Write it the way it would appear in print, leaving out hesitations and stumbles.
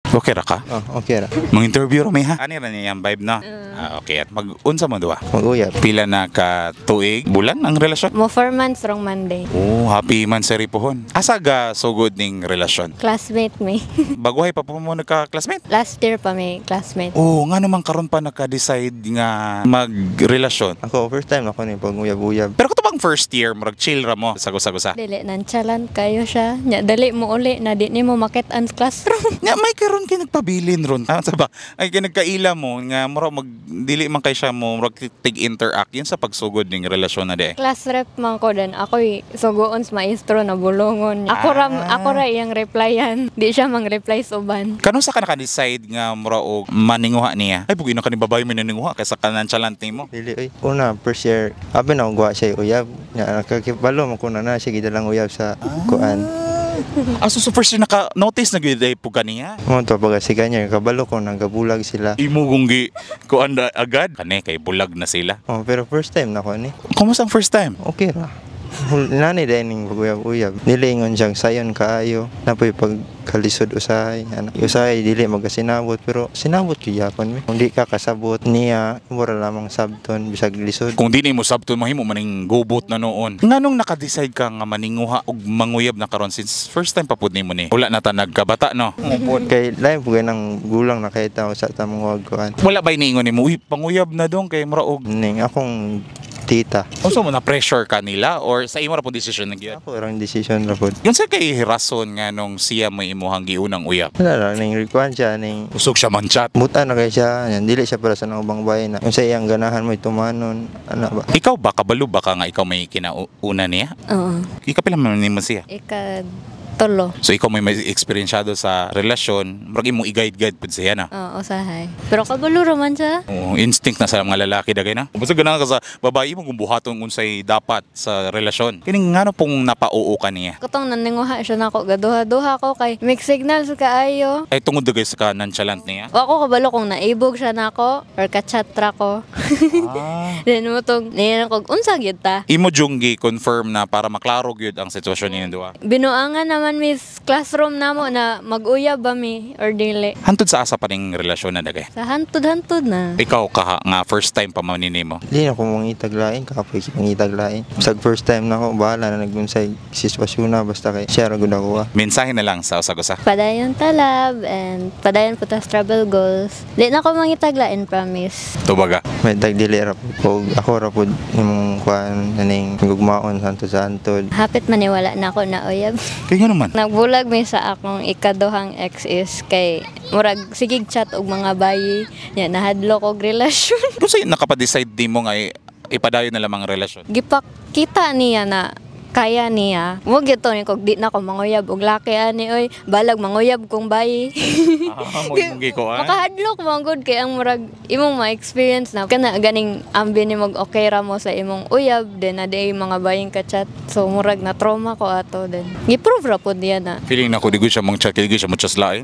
Okay ra ka? Oh, okay ra. Mang interview ra may ha. Ani ra niya ang vibe, no? Ah, okay. At mag-unsa mo duha? Mag-uyab. Pila na ka tuig, bulan ang relasyon? Mo 4 months rong Monday. Oh, happy monthsary pohon. Asa ga sugod ning relasyon? Classmate mi. Baguhay pa po mo nagka-classmate? Last year pa may classmate. Oh, nga naman karon pa naka-decide nga magrelasyon? Ako, first time ako ni pag uyab-uyab. Pero kato bang first year, murag chill ra mo, sago-sago sa? Dili, nonchalant kayo siya. Nya, dali mo uli na di nimo makit-an sa classroom. Nga may karon kay nagpabilin ron. Ah, sa ba? Ay kay nagkaila mo nga murag mag dili man kay siya mo murag tig interact yun sa pagsugod ning relasyon na de. Class rep man ko dan ako'y sugoon sa maestro na bulungon. Ako ra ako ra iyang replyan. Di siya mang reply sa uban. Kano sa ka naka-decide nga mura og maninguha niya? Ay bugi na ka ni babae may naninguha kaysa ka nonchalant nimo. Dili oy. Una, first year, abi na guwa siya uyab. Nya nakakibalo mo ko na na siya gidalang uyab sa kuan. Ah, so first year naka-notice na gyud ay po kaniya. Mo to pag si kanya kabalo ko nagabulag sila. Imo kung gi kuan na agad kani kay bulag na sila. Oh, pero first time na ko ni. Kumusta ang first time? Okay ra. Nani din ning pag-uyab-uyab. Dili ingon siyang sayon kaayo. Napoy pagkalisod usahay. Ano, usahay dili magasinabot pero sinabot gyapon mi. Kung di ka kasabot niya, mura lamang sabton bisag lisod. Kung di nimo sabton, mahimo maning gubot na noon. Nganong naka-decide ka nga maninguha og manguyab na karon since first time pa pud nimo ni? Wala na ta nagkabata, no? Kay lain po kay nang gulang na kay tao sa tamong wag kuan. Wala ba niingon nimo, "Uy, panguyab na dong kay mura og Ning akong tita. Unsa mo na pressure ka nila or sa imo ra pud desisyon na gyud? Ako rang decision ra pud. Yun sa kay rason nga nung siya mo imuhang giunang uyab? Wala ra ning kuan siya ning Usog siya man chat. Muta na kay siya, yan, dili siya para sa nang ubang bahay na. Yung sa iyang ganahan mo tumanon, ana ba? Ikaw ba, kabalo ba ka nga ikaw may kinauna niya? Oo. Ikapila man nimo siya? Ika tulo. So ikaw may eksperyensyado sa relasyon, murag imong i-guide-guide pud siya na. Oo, usahay. Pero kabalo ra man siya. Oo, instinct na sa mga lalaki dagay na. Basta ganahan ka sa babae mo kung buhaton unsay dapat sa relasyon. Kining ngano pong napauo ka niya? Katong naninguha siya nako, gaduha-duha ko kay mix signals kaayo. Ay tungod dagay sa ka nonchalant niya. Wa ko kabalo kung naibog siya nako or kachat ra ko. Then mo tong niya ko unsa gyud ta. Imo jung gi-confirm na para maklaro gyud ang sitwasyon ninyo duha? Binuangan naman miss classroom namo na mag-uyab ba mi or dili. Hantod sa asa pa ning relasyon na dagay? Sa hantod-hantod na. Ikaw ka nga first time pa man nimo? Di na ko mangitag lain, kapoy mangitag lain. Sa first time na ko, bahala na nagunsay sitwasyon na basta kay siya ra gud ako ah. Mensahe na lang sa usag-usa. Padayon ta, love, and padayon po tas travel goals. Di na ko mangitaglain, promise. Tubaga. May tag dili ra pud ko ako ra pud imong kuan naning gugmaon santo sa antod. Hapit maniwala na ako na uyab. Kaya nga naman. Nagbulag mi sa akong ikaduhang ex is kay murag sigig chat og mga bayi nya nahadlok og relasyon. Kung sa'yo nakapa-decide di mo nga ipadayon na lamang ang relasyon? Gipakita niya na kaya niya. Mo gyud ni kog di na ko manguyab og laki ani oy, balag manguyab kong bayi. Ah, mo imong giko ah. Makahadlok mo gud kay ang murag imong ma-experience na kana ganing ambi ni mag okay ra mo sa imong uyab then na di mga baying ka chat. So murag na trauma ko ato then. Gi-prove ra pod niya na Feeling na ko di ko siya mang chat, di ko siya mo chat lain.